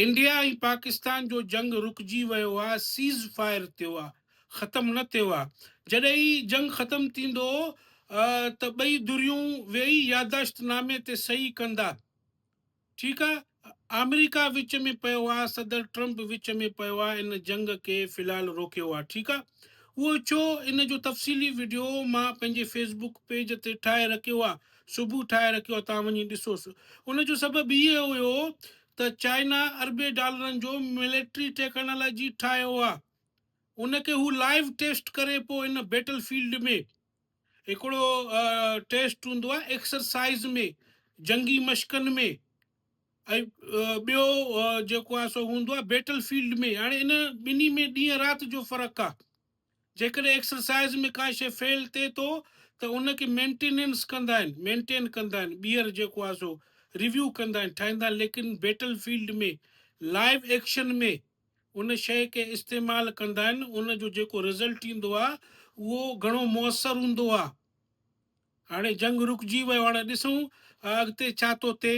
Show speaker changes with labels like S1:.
S1: India ۽ Pakistan جو جنگ رڪجي ويو آ سيز فائر ٿيو آ ختم نه ٿيو آ جڏهن هي جنگ ختم ٿيندو ته ٻئي ڌريون ويهي ياداشت نامي تي صحيح ڪندا ٺيڪ آ آمريڪا وچ ۾ پيو آ صدر ٽرمپ وچ ۾ پيو آ ان جنگ کي في الحال روڪيو آ ٺيڪ آ اهو ڇو ان جو تفصيلي وڊيو مان پنهنجي فيس بڪ پيج تي ٺاهي رکيو آ صبح ٺاهي رکيو آ توهان وڃي ڏسوس ان جو سبب هي هيو ته چائنا اربين ڊالرن جو ملٽري ٽيڪنالاجي ٺاهيو آ ان کي هو لائيو ٽيسٽ ڪري پو ان بيٽل فيلڊ ۾ هڪڙو ٽيسٽ هوندو آ ايڪسرسائز ۾ جنگي مشقن ۾ ۽ ٻيو جيڪو آ سو هوندو آ بيٽل فيلڊ ۾ هاڻي ان ٻنهي ۾ ڏينهن رات جو فرق آ جيڪڏهن ايڪسرسائز ۾ ڪا شي فيل ٿئي ٿو ته ان کي مينٽيننس ڪندا آهن مينٽين ڪندا آهن ٻيهر جيڪو آ سو ريويو ڪندا آهن ٺاهيندا آهن ليڪن بيٽل فيلڊ ۾ لائيو ايڪشن ۾ ان شي کي استعمال ڪندا آهن ان جو جيڪو رزلٽ ايندو آ اهو گهڻو موثر هوندو آ هاڻي جنگ رڪجي ويو هاڻي ڏسون اڳتي ڇا ٿو ٿئي.